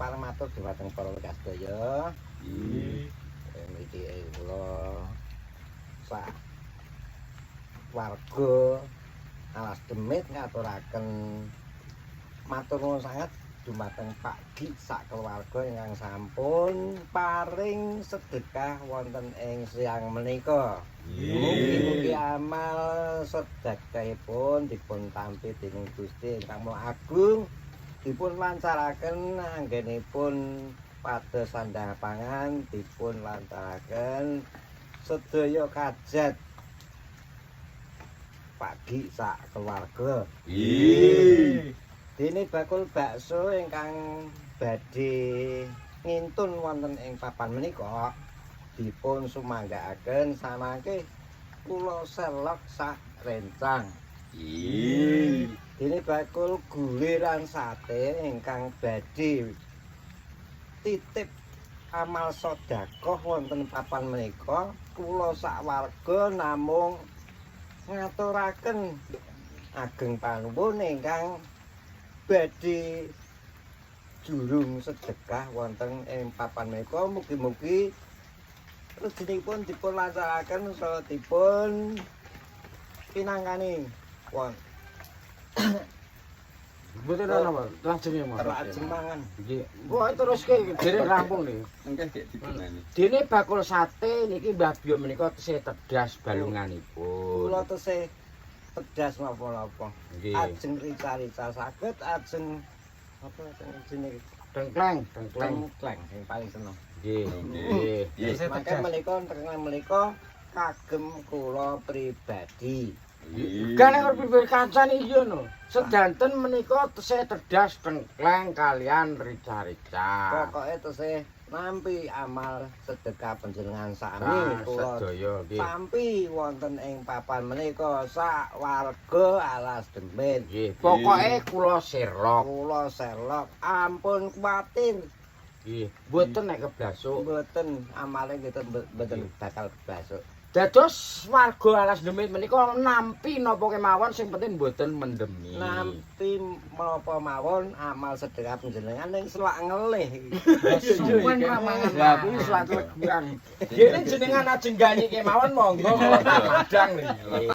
Kepareng matur dumateng para warga sedaya. Mriki kula sak warga Alas Demit ngaturaken matur nuwun sanget dumateng Pak Gi sak keluarga ingkang sampun paring sedekah wonten ing siang menika. Mugi-mugi amal sedekahipun dipun tampi dening Gusti ingkang Maha Agung, dipun lancaraken anggenipun pados sandang pangan, dipun lancaraken sedaya kajat Pak Gi sak keluarga. Dene bakul bakso ingkang badhe ngintun wonten ing papan menika dipun sumanggaaken samangke kula selok sak rencang. Dene bakul gule lan sate ingkang badhe titip amal sedekah wonten papan menika, kula sak warga namung ngaturaken ageng panuwun ingkang badhe jurung sedekah wonten ing papan menika. Mugi-mugi rejenipun dipun lancaraken saha dipun pinangkani won. Mboten ana apa, lajeng ya, Mas. Lajeng mangan. Nggih. Pokoke teruske derek rampung nih. Engke gek dibenani. Dene bakul sate niki Mbah Byok menika tesih tedas balunganipun. Kula tesih tedas napa-napa. Ajeng rica-rica saged, ajeng apa jenenge? Tengkleng, tengkleng. Tengkleng sing paling seneng. Nggih. Nggih. Nggih. Mangke menika tengah menika kagem kula pribadi. Gak nek pribadi kancane iya no. Sedanten menika tesih tedas tengkleng kalian rica-rica. Pokoke tesih nampi amal sedekah panjenengan sami kula sedaya nggih. Tampi wonten ing papan menika sak warga Alas Demit. Nggih, pokoke kula sherlock. Kula selok, ampun kuwatir. Nggih, mboten nek keblasuk. Mboten, amale mboten bakal keblasuk. Dados warga Alas Demit menika nampi napa kemawon sing penting mboten mendemi. Nampi menapa mawon amal sedekah panjenengan ning selak ngelih. Suwen ra mangan. Lah kuwi suatu leguan. Dene jenengan ajeng ganyi kemawon monggo kula padang niki.